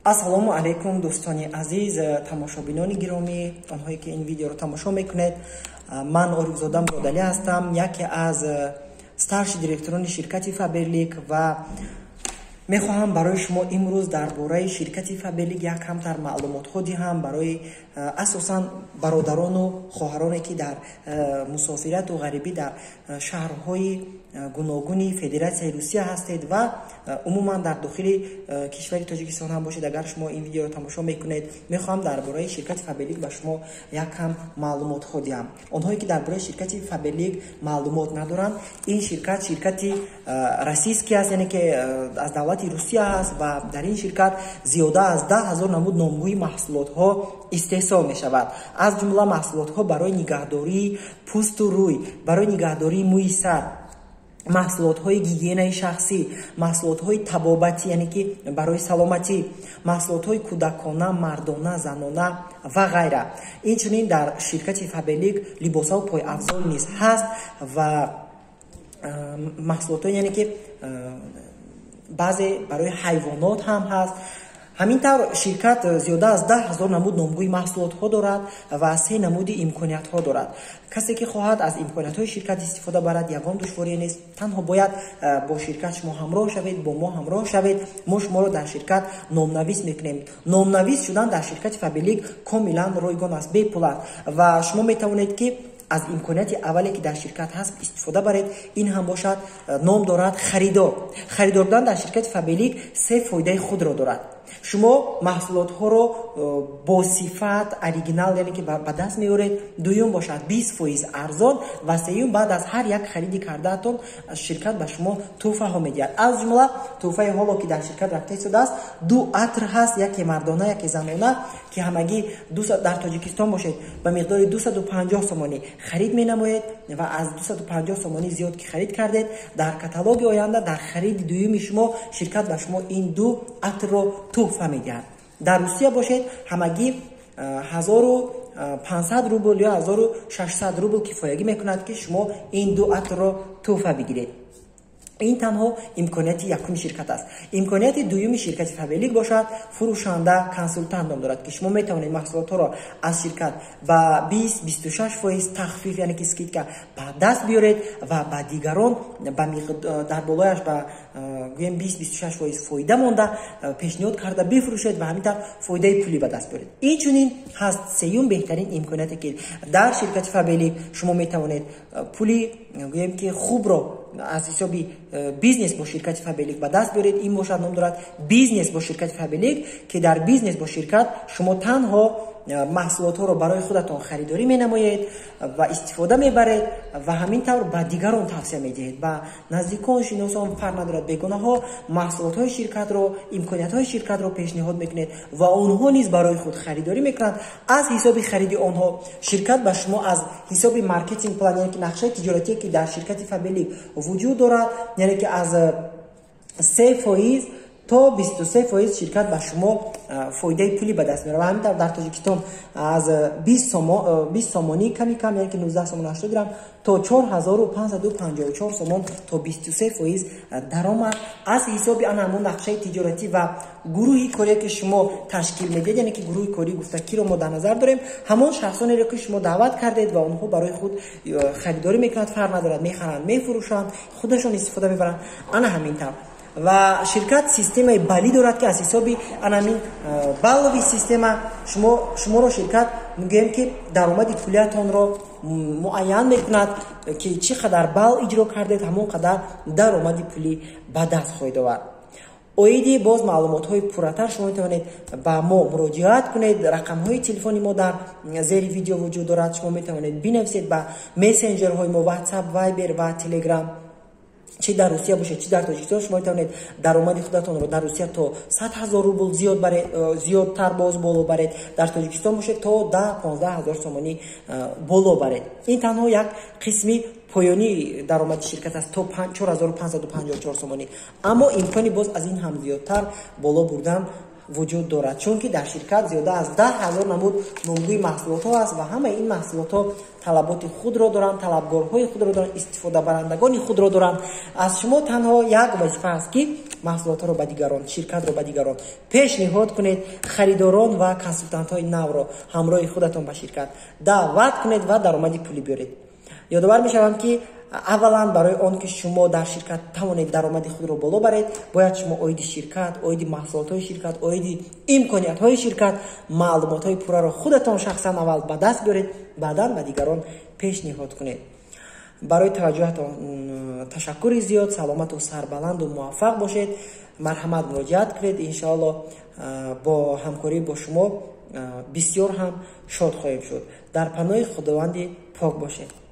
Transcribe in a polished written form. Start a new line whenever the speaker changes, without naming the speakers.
Ассалому алайкум, дӯстони азиз, тамошобинони гиромӣ, онҳое ки ин видеоро тамошо мекунед. Ман Орифзода Муродалӣ ҳастам, яке аз старший директорони ширкати Фаберлик, ва мехоҳам барои шумо имрӯз дар бораи ширкати Фаберлик як камтар маълумотҳо диҳам, барои асосан бародарону хоҳароне, ки дар мусофирату ғарибӣ дар шаҳрҳои гуногуни Федератсияи Русия ҳастед ва умуман дар дохили кишвари Тоҷикистон ҳам бошед. Агар шумо ин видеоро тамошо мекунед, мехоҳам дар бораи ширкати Фаберлик ба шумо як кам маълумотҳо диҳам. Онҳое ки дар бораи ширкати Фаберлик маълумот надоранд, ин ширкат ширкати российский аст, яъне ки аз давлати Русия аст, ва дар ин ширкат зиёда аз 10 000 намуд номгӯи маҳсулотҳо истеҳсол мешавад, аз ҷумла маҳсулотҳо барои нигаҳдории пӯсту рӯй, барои нигаҳдории мӯи сар, маҳсулотҳои гигиенаи шахсӣ, маҳсулотҳои табобатӣ, яъне ки барои саломатӣ, маҳсулотҳои кӯдакона, мардона, занона ва ғайра. Инчунин дар ширкати Фаберлик либосҳо, пойафзол низ ҳаст ва маҳсулотҳо, яъне ки баъзе барои ҳайвонот ҳам ҳаст. Ҳамин тавр, ширкат зиёда аз 10 000 намуд номгӯи маҳсулотҳо дорад ва се намуди имкониятҳо дорад. Касе ки хоҳад аз имкониятҳои ширкат истифода барад, ягон душворие нест, танҳо бояд бо ширкат шумо ҳамроҳ шавед, бо мо ҳамроҳ шавед. Мо шуморо дар ширкат номнавис мекунем. Номнавис шудан дар ширкати Фаберлик комилан ройгон аст, бепул аст, ва шумо метавонед, ки аз имконияти аввале, ки дар ширкат ҳаст, истифода баред. Ин ҳам бошад, ном дорад харидор. Харидор будан дар ширкати Фаберлик се фоидаи худро дорад. Шумо маҳсулотҳоро бо сифат, оригинал, яъне ки ба даст меоред. Дуюм бошад, 20% арзон, ва сеюм, баъд аз ҳар як хариди кардаатон ширкат ба шумо тӯҳфаҳо медиҳад. Аз ҷумла тӯҳфаи ҳоло, ки дар ширкат рафта истодааст, ду атр ҳаст, яке мардона, яке занона, ки ҳамагӣ дар Тоҷикистон бошед, ба миқдори 250 сомонӣ харид менамоед ва аз 250 сомонӣ зиёд ки харид кардед, дар каталоги оянда дар хариди дуюми шумо ширкат ба шумо ин ду атрро тӯҳфа медиҳад. Дар Русия бошед, ҳамагӣ 1500 рубл ё 1600 рубл кифоягӣ мекунад, ки шумо ин ду атрро тӯҳфа бигиред. Ин танҳо имконияти якуми ширкат аст. Имконияти дуюми ширкати Фаберлик бошад, фурӯшанда консултант ном дорад, ки шумо метавонед маҳсулотҳоро аз ширкат ба 20-26% тахфиф, яъне ки скидка, ба даст биёред ва ба дигарон дар болояш ба гӯем 20-26% фоида монда пешниҳод карда бифурӯшед ва ҳамин тавр фоидаи пулӣ ба даст биёред. Инчунин ҳаст сеюм беҳтарин имконияте, ки дар ширкати Фаберлик шумо метавонед пули, гӯем ки, хубро аз ҳисоби бизнес бо ширкати Фаберлик ба даст биёред. Ин бошад, ном дорад бизнес бо ширкати Фаберлик, ки дар бизнес бо ширкат шумо танҳо маҳсулотҳоро барои худатон харидорӣ менамоед ва истифода мебаред ва ҳамин тавр ба дигарон тавсия медиҳед, ба наздикон, шиносон, фарқ надорад, бегонаҳо, маҳсулотҳои ширкатро, имкониятҳои ширкатро пешниҳод мекунед ва онҳо низ барои худ харидорӣ мекунанд. Аз ҳисоби хариди онҳо ширкат ба шумо аз ҳисоби маркетинг план, яъне ки нақшаи тиҷоратие, ки дар ширкати Фаберлик вуҷуд дорад, яъне ки аз 3% то 23% ширкат ба шумо фоидаи пулӣ ба даст меорад. Ва ҳамин тавр, дар Тоҷикистон аз 20 сомонӣ ками кам, яъне ки 19 сомон 80 дирам, то 4554 сомон то 23% даромад аз ҳисоби ана ҳамон нақшаи тиҷоратӣ ва гурӯҳи корие, ки шумо ташкил медиҳед. Яъне ки гурӯҳи корӣ гуфта киро мо дар назар дорем? Ҳамон шахсонеро, ки шумо даъват кардед ва онҳо барои худ харидорӣ мекунанд, фарқ надорад, мехаранд, мефурӯшанд, худашон истифода мебаранд. Ана ҳамин тавр. Ва ширкат системаи балӣ дорад, ки аз ҳисоби анамин балловый система шуморо ширкат, мегӯем ки, даромади пулиятонро муайян мекунад, ки чӣ қадар балл иҷро кардед, ҳамон қадар даромади пулӣ ба даст хоҳед овард. Оиди боз маълумотҳои пурратар шумо метавонед ба мо муроҷиат кунед. Рақамҳои телефони мо дар зери видео вуҷуд дорад. Шумо метавонед бинависед ба мессенҷерҳои мо: WhatsApp, Viber ва Telegram. Чи дар Русия бошед, чи дар Тоҷикистон, шумо метавонед даромади худатонро дар Русия то 100 000 рубл зиёд баред, зиёдтар боз боло баред, дар Тоҷикистон бошед, то 10-15 ҳазор сомонӣ боло баред. Ин танҳо як қисми поёнии даромади ширкат аст, то 4554 сомонӣ, аммо имкони боз аз ин ҳам зиёдтар боло бурдан вуҷуд дорад, чунки дар ширкат зиёда аз 10 000 намуд номгӯи маҳсулотҳо аст ва ҳамаи ин маҳсулотҳо талаботи худро доранд, талабгорҳои худро доранд, истифодабарандагони худро доранд. Аз шумо танҳо як вазифа аст, ки Маҳсулотҳоро ба дигарон, ширкатро ба дигарон пешниҳод кунед, харидорон ва консултантҳои навро ҳамроҳи худатон ба ширкат даъват кунед ва даромади пулӣ биёред. Ёдовар мешавам, ки аввалан барои он ки шумо дар ширкат тавонед даромади худро боло баред, бояд шумо оиди ширкат, оиди маҳсулотҳои ширкат, оиди имкониятҳои ширкат маълумотҳои пурраро худатон шахсан аввал ба даст биёред, баъдан ба дигарон пешниҳод кунед. Барои таваҷҷӯҳатон ташаккури зиёд. Саломату сарбаланду муваффақ бошед. Марҳамат, муроҷиат кунед. Иншоалло, бо ҳамкорӣ бо шумо бисёр ҳам шод хоҳем шуд. Дар паноҳи Худованди пок бошед.